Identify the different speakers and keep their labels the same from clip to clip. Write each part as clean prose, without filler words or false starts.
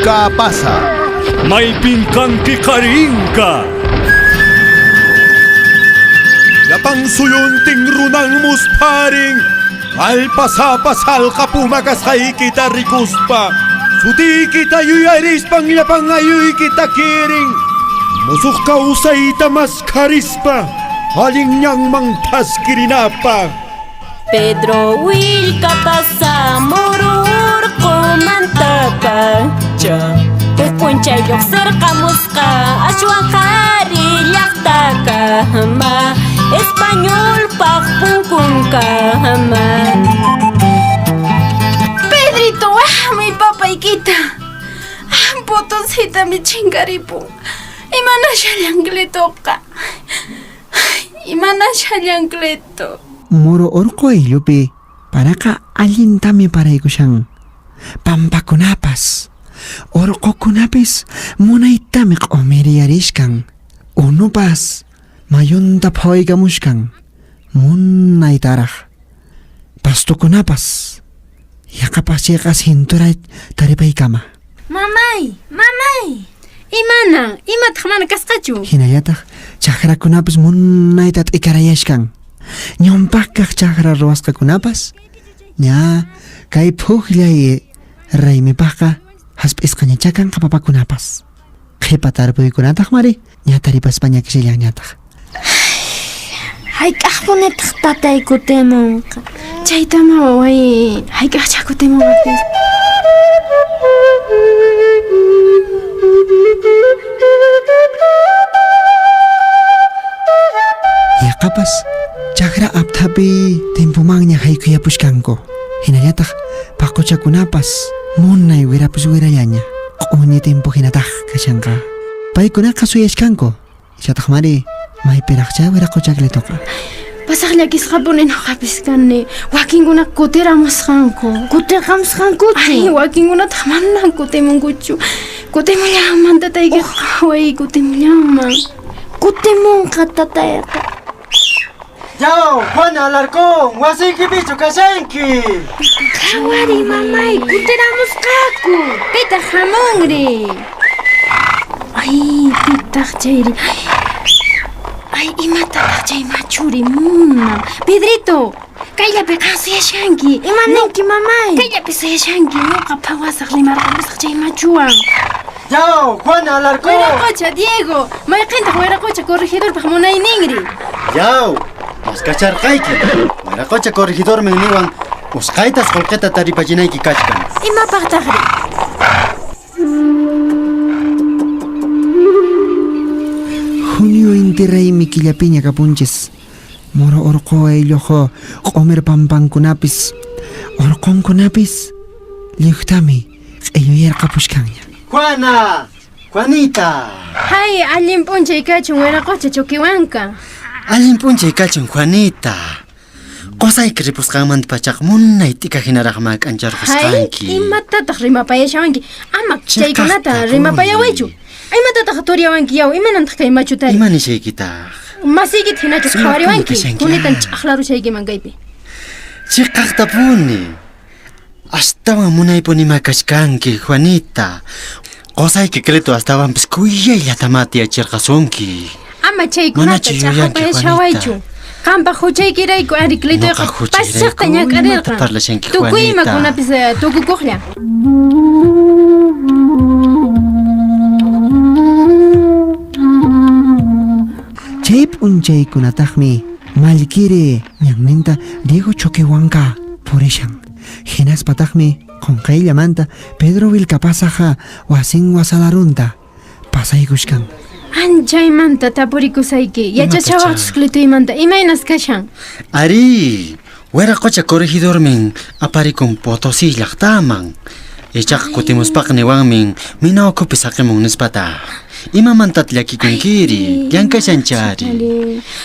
Speaker 1: Inka pasa.
Speaker 2: Maypin kanki qhari Inka?
Speaker 1: Llapan suyuntin runan muspharin. Allpasapa salqa puma kasqaykita rikuspa. Sutiykita yuyarispan llapan ayuykita kirin. Musuq kawsayta maskharispa allin ñanman thaskirinapaq.
Speaker 3: Pedro Willka pasamururqumantapacha Huk p'unchay lluqsirqamusqa ashwan qhari llaqtakama Españolpaq punkunkama.
Speaker 4: Pedrito, waqmi papaykita. Potositami chinkaripun. Imanashallan Cletoqa. Imanashallan Cleto.
Speaker 5: Moro orqo ayllupi paraqa allintami paraykushan. Pampakunapas, orqokunapis munaytami q'umiriyarishkan. Unupas mayunta phawaykamushkan munaytaraq. Pastukunapas yaqapas chayqa cintura taripaykama.
Speaker 4: Mamay, mamay. Imanan, imataq mana kasqachu?
Speaker 5: Hinallataq chakrakunapis munayta t'ikarayashkan. Ñawpaqkaq chakra ruwasqakunapas ña kay phukllay raymipaqqa hasp'isqañachá kanqa papakunapas. Qhipa tarpuykunataq mari ña taripaspaña kishallanñataq.
Speaker 6: Hayk'aqpunitaq tatay kutimunqa?
Speaker 4: Chaytama waway, hayk'aqchá kutimunqapis.
Speaker 5: Yaqapas chakra apthapi timpumanña haykuyapushkanku. Hinallataq paquchakunapas munay wirapus wirallaña. Q'uñi timpu hinataq kashanqa. Paykunaqa suyashkanku. Ichataq mari maypiraqchá wiraqocha Cletoqa.
Speaker 4: Pasaq llakisqapuni noqapis kani. Wakinkuna kutiramusqanku.
Speaker 6: Kutirqamusqankuchu?
Speaker 4: Ay, wakinkunataq manan kutimunkuchu. Kutimullanman tataykiqa, way, kutimullanman.
Speaker 6: Kutimunqa tatayqa.
Speaker 7: Yaw, Juana Alarcón, wasiykipichu kashanki.
Speaker 6: Qhawariy mamay, kutiramusqaku.
Speaker 4: Pitaq hamunri? Ay, pitaq chayri? Ay, imatataq chay machuri munan? Pedrito, kayllapi qan suyashanki.
Speaker 6: Ima ninki mamay?
Speaker 4: Kayllapi suyashanki, ñuqa phawasaq rimarqamusaq chay machuwan.
Speaker 7: Yaw, Juana Alarcón.
Speaker 4: Wiraqocha, Diego, mayqintaq wiraqocha corregidorpaq munayninri?
Speaker 7: Yaw, maskacharqayki. Wiraqocha corregidormi niwan usqhaytas qullqita taripachinayki kachkan.
Speaker 4: Imapaqtaqri?
Speaker 5: Junio inti raymi killapiña kapunchis. Moro orqo aylluqa q'umir pampankunapis, orqonkunapis lliwtami q'illuyarqapushkanña.
Speaker 7: Juana, Juanita.
Speaker 4: Hay, allin p'unchay kachun wiraqocha Choquehuanca.
Speaker 7: Allin p'unchay kachun Juanita. Qosayki ripusqanmanta pachaq munay t'ika hinaraqma k'ancharqusqanki.
Speaker 4: Hay, imatataq rimapayashawanki? Ama chaykunata
Speaker 7: Chiqaqtapuni.
Speaker 4: rimapayawaychu. Imatataq turiyawanki yaw, imanantaq kay machutari?
Speaker 7: Ima nishaykitaq?
Speaker 4: Masiykita hinachu
Speaker 7: Sumaqpuni
Speaker 4: qhawariwanki?
Speaker 7: kashanki,
Speaker 4: Kunitan
Speaker 7: ah.
Speaker 4: ch'aqlarushaykiman kaypi.
Speaker 7: Chiqaqtapuni. Astawan munaypunima kachkanki, Juanita. Qosayki Cleto astawanpis kuyayllatamá tiyachirqasunki.
Speaker 4: Ama chaykunata
Speaker 7: Manachu yuyanki,
Speaker 4: ch'aqapayashawaychu.
Speaker 7: Juanita?
Speaker 4: Qanpaq huchaykirayku ari Cletoyqa
Speaker 7: Ñuqa huchayrayku
Speaker 4: pasaqta
Speaker 7: imata
Speaker 4: ñak'arirqan.
Speaker 7: parlashanki,
Speaker 4: Tukuy
Speaker 7: Juanita?
Speaker 4: imakunapis tukukuqlla.
Speaker 5: Chay p'unchaykunataqmi Mallquiri ñanninta Diego Choquehuanca purishan. Hinaspataqmi qunqayllamanta Pedro Vilcapasaqa wasin wasalarunta pasaykushkan.
Speaker 4: Anchaymanta tapurikusayki. Yachachawaqchus Cletoymanta imaynas kashan?
Speaker 7: Ari, wiraqocha corregidormin aparikun Potosí llaqtaman. Ichaqa kutimuspaqa niwanmin mina ukhupi saqimun nispataq. Imamantataq llakikunkiri? Llank'ashanchari.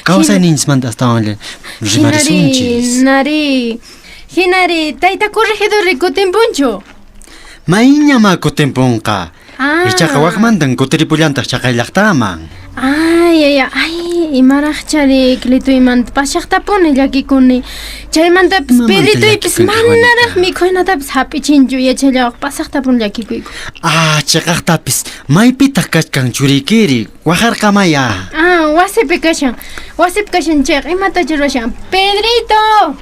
Speaker 7: Kawsayninchismanta astawan rimarisunchis.
Speaker 4: Hinari, hinari, tayta corregidorri kutimpunchu?
Speaker 7: Mayñamá kutimpunqa.
Speaker 4: Ah.
Speaker 7: Ichaqa wakmantan kutiripullantaq chaqay llaqtaman.
Speaker 4: Ay, ay, ay. Imaraqchari Cletoymanta pasaqtapuni llakikuni. Chaymantapis
Speaker 7: Imamanta
Speaker 4: Pedritoypis
Speaker 7: llakikunki,
Speaker 4: manaraq
Speaker 7: Juanita?
Speaker 4: mikhunatapis hap'ichinchu yachallawaq pasaqtapuni llakikuyku.
Speaker 7: Ah, chiqaqtapis maypitaq kachkan churiykiri? Waqarqamaya.
Speaker 4: Ah, wasipi kashan. Wasipi kashan chayqa imatacha ruwashan. Pedrito!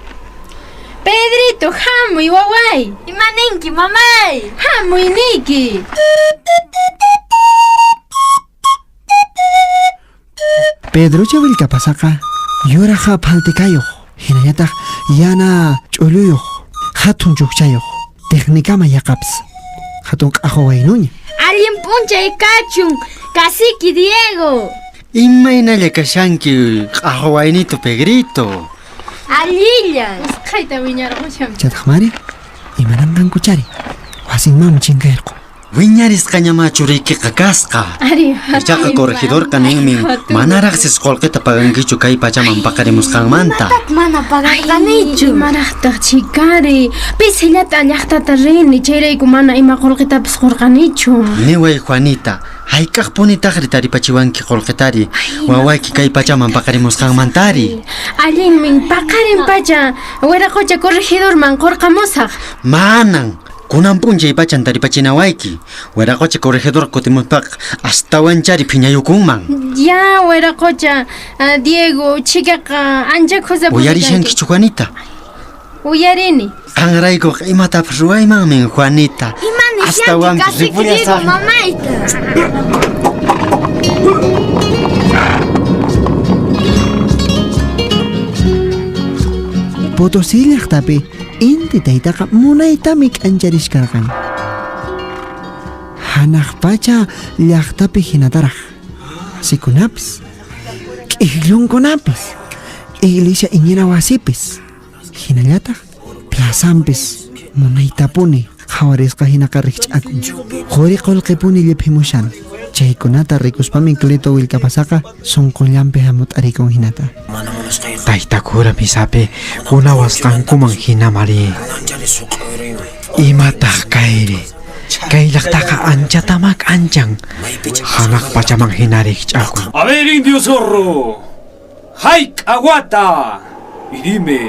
Speaker 4: Pedrito, hamuy waway.
Speaker 6: Ima ninki, mamay?
Speaker 4: Hamuy niyki.
Speaker 5: Pedrocha Willkapasaqa yuraqa phaltikayuq, hinallataq yana ch'ulluyuq, hatun chukchayuq, técnicama yaqapis. Hatun q'aqu waynuña.
Speaker 6: Allin p'unchay kachun, kasiki Diego.
Speaker 7: Imaynalla kashanki, q'aqu waynito Pedrito.
Speaker 6: Allillan.
Speaker 4: Usqhayta wiñarqushan.
Speaker 5: Chataqmari, imananqankuchari, wasinmanmi chinkayarqun.
Speaker 7: Wiñarisqañamá churiykiqa kasqa.
Speaker 4: Ari,
Speaker 7: Ichaqa corregidorqa ninmi manaraqsis qullqita pagankichu kay pachaman paqarimusqanmanta.
Speaker 6: Imatat mana pagarqanichu?
Speaker 4: Imaraqtaq chikari. Pisillata llaqtata rini, chayrayku mana ima qullqitapas qurqanichu.
Speaker 7: Niway Juanita, hayk'aqpunitaqri taripachiwanki qullqitari wawayki kay pachaman paqarimusqanmantari?
Speaker 4: Allinmin paqarin pacha wiraqocha corregidorman qurqamusaq.
Speaker 7: Manan. Kunan p'unchay pachan taripachinawayki. Wiraqocha corregidor kutimuspaqa astawanchari phiñayukunman.
Speaker 4: Ya wiraqocha, Diego, chikaqa ancha khusapuni.
Speaker 7: Uyarishankichu Juanita?
Speaker 4: Uyarini.
Speaker 7: Qanraykuqa imatapas ruwaymanmi Juanita.
Speaker 6: Ima nishanki,
Speaker 7: Astawanpis
Speaker 6: kasiki Diego
Speaker 7: ripullasaqmi.
Speaker 6: mamayta?
Speaker 5: Potosí llaqtapi inti taytaqa munaytami k'ancharishkarqan. Hanaq pacha llaqtapi hinataraq. Wasikunapis, k'ijllunkunapis, iglesia iñina wasipis, hinallataq plazanpis munaytapuni qhawarisqa hinaqa rikch'akun. Quri qullqipuni lliphimushan. Chaykunata rikuspami Cleto Willkapasaqa sunqullanpi hamut'arikun hinata.
Speaker 8: Tayta cura misapi kunawasqankuman hinamari. Imataq kayri? Kay llaqtaqa anchatamak anchan. Hanaq pachaman hina rikch'akun.
Speaker 2: A ver, indio zorro. Haik aguata. Y dime,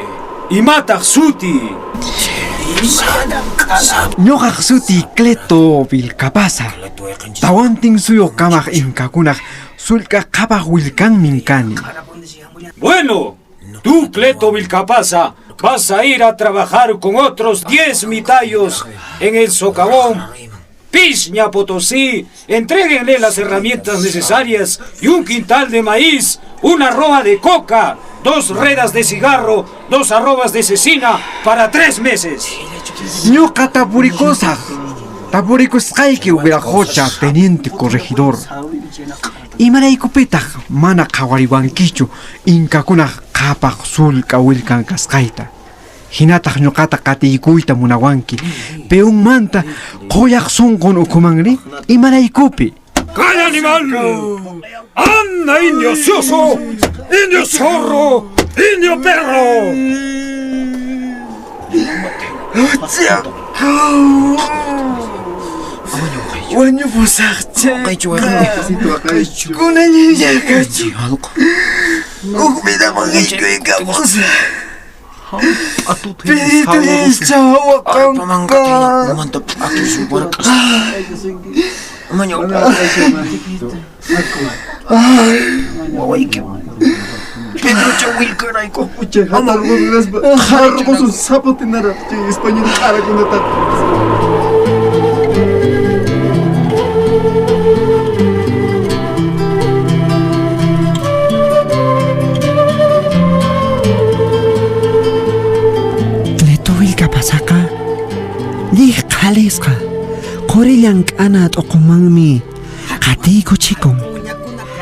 Speaker 2: imataq suti.
Speaker 8: Ñuqaq suti Cleto Vilcapasa. Tawantin suyu kamaq inkakunaq sullk'a qhapaq willkanmin kani.
Speaker 2: Bueno, tú, Cleto Vilcapasa, vas a ir a trabajar con otros 10 mitayos en el socavón Pishña Potosí. Entréguenle las herramientas necesarias y un quintal de maíz, una arroba de coca, 2 redas de cigarro, 2 arrobas de cecina para 3 meses.
Speaker 8: Ñuqa tapurikusaq. Tapurikusqayki wiraqocha, teniente corregidor. Imaraykupitaq mana qhawariwankichu inkakunaq qhapaq sullk'a willkan kasqayta. Hinataq ñuqata qatiykuyta munawanki. Peonmanta quyaq sunqun ukhumanri imaraykupi.
Speaker 2: ¡Calla, animal! ¡Anda, indio ocioso! ¡Indio zorro! ¡Indio perro!
Speaker 8: Wañupusaqcha. Kunallaykachu. Huk vidaman haykuykapusaq. Pedrito yachawaqanqa.
Speaker 9: Pedrocha willkarayku. Ama sapotinaraq chay español q'arakunata.
Speaker 5: Cleto Willkapasaqa lliq qhalisqa quri llank'ana t'uqumanmi qatiykuchikun.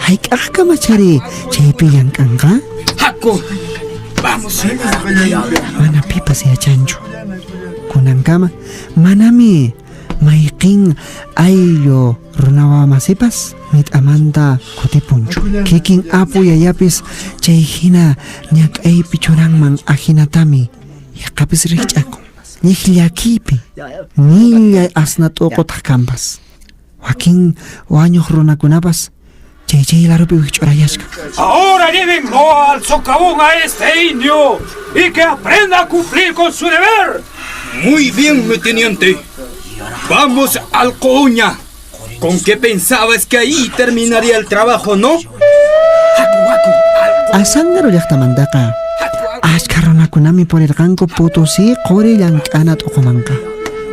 Speaker 5: Hayk'aqkamachari chaypi llank'anqa?
Speaker 2: Haku, vamos.
Speaker 5: Mana pipas yachanchu. Kunankama manami mayqin ayllu runawamasipas mit'amanta kutipunchu. Kikin apu yayapis chay hina ñak'aypi churanman ahinatami yaqapis rikch'akun. Lliq llakiypi nilla asna t'uqutaq kanpas. Wakin wañuq runakunapas Chay chay larupi wikch'urayashka.
Speaker 2: Ahora llévenlo al socavón a este indio y que aprenda a cumplir con su deber.
Speaker 10: Muy bien, mi teniente. Vamos al Coña. ¿Con qué pensabas que ahí terminaría el trabajo, no?
Speaker 5: Azángaro llaqtamantaqa achka runakunami purirqanku Potosí quri llank'ana t'uqumanqa.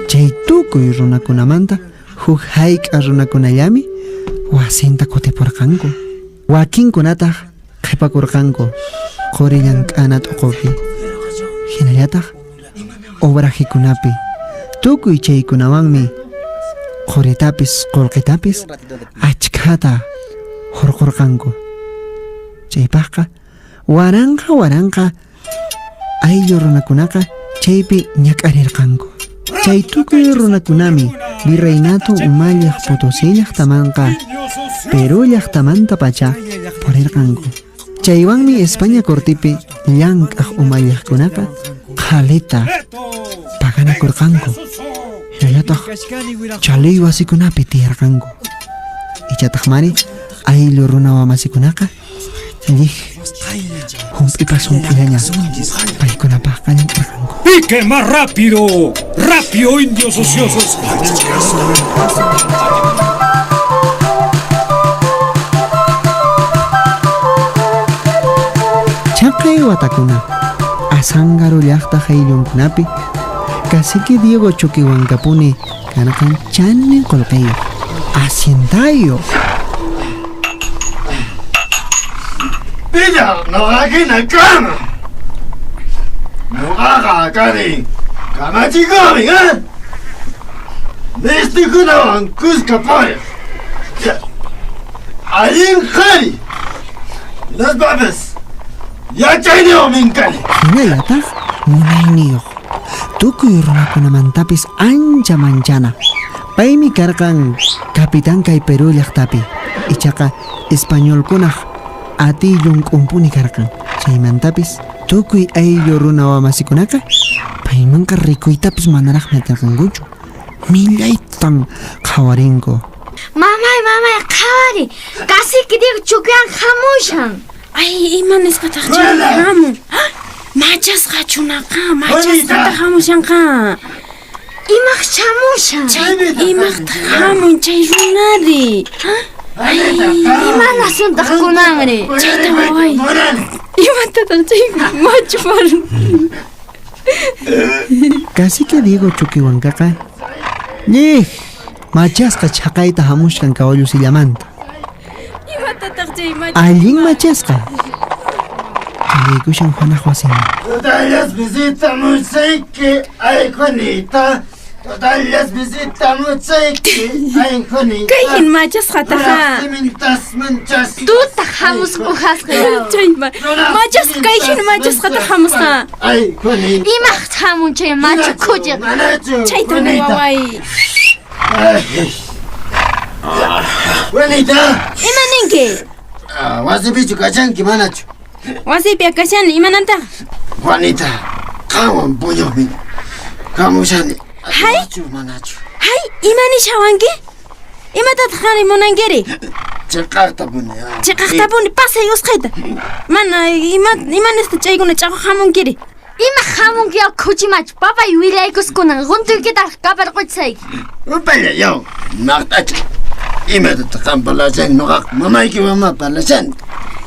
Speaker 5: Chay tukuy runakunamanta huk hayk'a runakunallami wasinta kutipurqanku. Wakinkunataq qhipakurqanku quri llank'ana t'uqupi. Hinallataq obrajikunapi tukuy chaykunawanmi quritapis qullqitapis achkata hurqurqanku. Chaypaqqa waranqa waranqa ayllu runakunaqa chaypi ñak'arirqanku. Chay tukuy runakunami virreinato umalliq Potosí llaqtamanqa Perú llaqtamantapacha purirqanku. Chaywanmi España cortipi llank'aq umalliqkunaqa qhalita paganakurqanku. Hinallataq chaliy wasikunapi tiyarqanku. Ichataq mari ayllu runa wamasikunaqa lliq hump'ipas hump'illaña paykunapaqqa llank'arqanku.
Speaker 2: ¡Pique más rápido! ¡Rápido, indios ociosos!
Speaker 5: Chaqay watakuna Azángaro llaqta ayllunkunapi cacique Diego Choquehuancapuni karqan chanin qullqiyuq haciendayuq.
Speaker 9: Pilla, noqakina kama. Noqaqa kani kamachikuqmi, eh? Mistikunawan kuska puriq. Allin qhari. Hinaspapas yachayniyuqmin kani.
Speaker 5: Hinallataq munayniyuq. Tukuy runakunamantapis ancha manchana. Paymi karqan capitán kay Perú llaqtapi. Ichaqa españolkunaq atillun k'umpuni karqan. Chaymantapis tukuy ayllu runa wamasikunaqa paymanqa rikuytapis manaraqmi atirqankuchu. Millaytan qhawarinku.
Speaker 6: Mamay, mamay, qhawari. Cacique Diego Choquehuanca hamushan.
Speaker 3: Ay, ima nisqataq chay hamun? Machasqa chunaqa, machasqataq hamushanqa.
Speaker 6: Imaq chamushan.
Speaker 3: Chay imaqtaq hamun chay runari. Ay,
Speaker 6: ima naciontaq kunanri?
Speaker 3: Chayta waway. Imatataq chay machu parlan?
Speaker 5: Cacique Diego Choquehuancaqa lliq machasqa chhaqayta hamushkan kawallu sillamanta.
Speaker 3: Imatataq chay machu?
Speaker 5: Allin machasqa. Chayaykushan Juanaq wasinman.
Speaker 9: Totallas visitamusayki, ay Juanita. Totallas visitamusayki, ay Juanita.
Speaker 3: Kayhin machasqataqa.
Speaker 6: Tutaq hamusqa uhasqa.
Speaker 3: Chay machasqa kayhin machasqataq hamusqa.
Speaker 9: Ay Juanita.
Speaker 6: Imaq hamun chay machu khuchiq.
Speaker 3: Chayta waway.
Speaker 9: Juanita.
Speaker 3: Ima ninki?
Speaker 9: Wasipichu kachanki manachu?
Speaker 3: Wasipi kashani imanantaq?
Speaker 9: Juanita, qanwan puñuqmi hamushani.
Speaker 3: Hay?
Speaker 9: Manachu?
Speaker 3: Hay, ima nishawanki? Imatataq qanri munankiri?
Speaker 9: Chiqaqtapuni.
Speaker 3: Chiqaqtapuni pasay usqhayta. Mana ima nisqa chaykuna ch'aqwaq hamunkiri?
Speaker 6: Ima hamunki yaw khuchi machu papay willaykuskunan runtuykitaq kaparquchisayki.
Speaker 9: Upalla yaw, maqt'acha. Imatataq qan parlashani nuqaqa mamayki mama parlashani.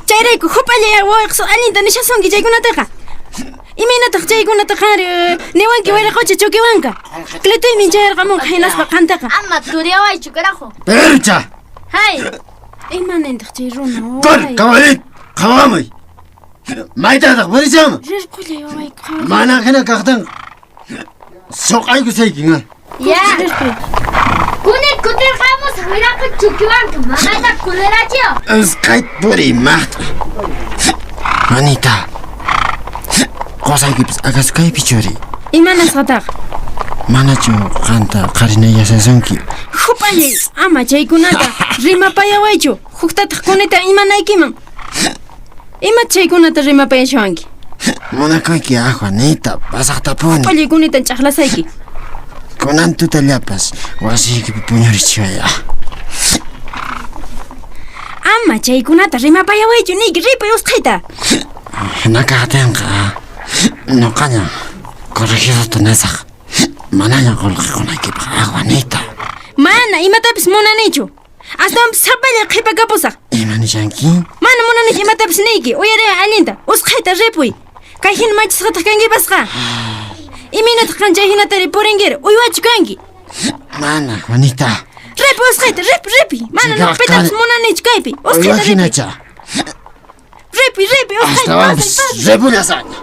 Speaker 3: Chayrayku hupalla wawayqa allinta nishasunki chaykunataqa. Imaynataq chaykunata qanri niwanki wiraqocha Choquehuanca. Cletuymi chayarqamunqa hinaspa qantaqa.
Speaker 6: Ama turiyawaychu carajo.
Speaker 9: Percha.
Speaker 6: Hay.
Speaker 3: Ima nintaq chay runa waway?
Speaker 9: Kor, caballit, qhawamuy. Maytataq purishanman?
Speaker 3: Rirqullay waway.
Speaker 9: Mana hina kaqtinqa suq'aykusaykin ha.
Speaker 6: Ya. Kunin kutirqamusaq wiraqocha Choquehuanca mamayta kulerachiyo.
Speaker 9: Usqhayta puriy maqt'a. Juanita. Qosaykipas acaso kaypi churi?
Speaker 3: Ima nisqataq?
Speaker 9: Manachu qanta qarinayashasunki?
Speaker 3: Hupallay, ama chaykunata rimapayawaychu. Huktataq kunita imanaykiman. Ima chaykunata rimapayashawanki?
Speaker 9: Munakuyki ah, Juanita, pasaqtapuni.
Speaker 3: Hupallay kunita ch'aqlasayki.
Speaker 9: Kunan tutallapas wasiykipi puñurichiway ah.
Speaker 3: Ama chaykunata rimapayawaychu niyki, ripuy usqhayta.
Speaker 7: Hina kaqtinqa noqaña corregidorta nisaq manaña qullqi qunaykipaq, Juanita.
Speaker 3: Mana imatapis munanichu. Astawanpis sapallay qhipakapusaq.
Speaker 7: Ima nishanki?
Speaker 3: Mana munanichu imatapis niyki, uyariway allinta, usqhayta ripuy. Kay hina machisqataq kankipasqa. Imaynataq qan chay hinatari purinkiri, uywachu kanki?
Speaker 7: Mana, Juanita.
Speaker 3: Ripuy usqhayta, ripuy, ripuy. Mana
Speaker 7: Chayqa
Speaker 3: noqa pitapis
Speaker 7: kani-
Speaker 3: munanichu kaypi. Usqhayta
Speaker 7: Uywa
Speaker 3: ripuy.
Speaker 7: hinacha.
Speaker 3: Ripuy, ripuy, usqhayta,
Speaker 7: Astawanpis
Speaker 3: pasay, pasay.
Speaker 7: ripullasaqña.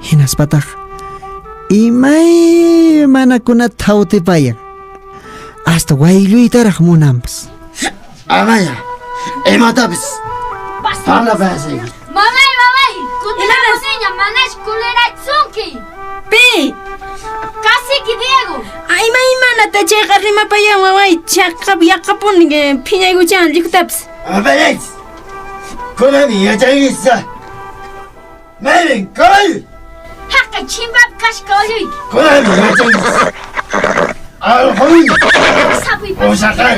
Speaker 5: Hinaspataq imaymanakunata thawtipayan. Hasta waylluytaraq munanpas.
Speaker 9: Amaña, imatapis parlapayasayki.
Speaker 6: Mamay, mamay, kutiramusina manash kulerachunki.
Speaker 3: Pi?
Speaker 6: Cacique Diego.
Speaker 3: Ay, imaymanata chayqa rimapayan waway, chaqap yaqapuni phiñaykuchan llikutapis.
Speaker 9: Apayaychis. Kunanmi yachaykisa. Mayrin, caballo.
Speaker 6: Haqay chimpap kasqa kawalluyki.
Speaker 9: Kunanmi yachaykisa. Alquyni.
Speaker 6: Sapuy
Speaker 9: Usaqay.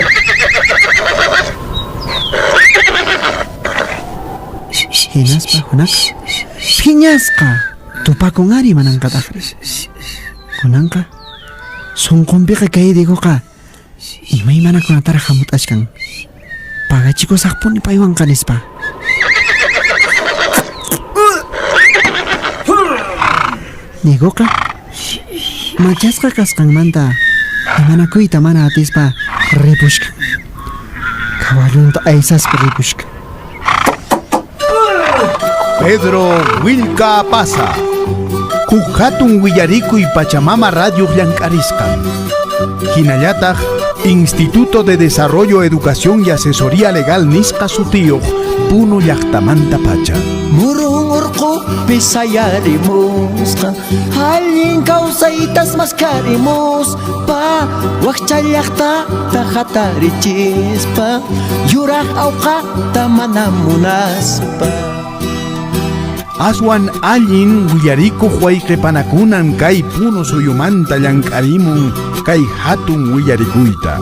Speaker 5: Hinaspa Junaqa phiñasqa tupakun ari mananqataqri. Kunanqa sunqunpiqa kay Diegoqa imaymanakunataraq hamut'achkan. Pagachikusaqpuni paywanqa nispa. Diegoqa machasqa kasqanmanta imanakuyta mana atispa ripushkan. Kawallunta aysaspa ripushkan.
Speaker 11: Pedro Willka Apaza. Huk hatun willarikuy Pachamama Radio llank'arisqan. Hinallataq Instituto de Desarrollo, Educación y Asesoría Legal nisqa sutiyuq Puno llaqtamanta pacha.
Speaker 12: Murun urqupi sayarimusqa, allin kawsaytas maskarimuspa, wakcha llaqtata hatarichispa, yuraq awqata mana munaspa.
Speaker 11: Aswan allin willarikuq wayqipanakunan kay Puno suyumanta llank'arimun kay hatun willarikuyta.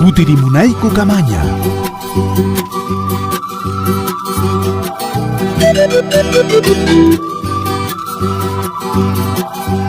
Speaker 11: Kutirimunayku kamaña.
Speaker 12: Thank you.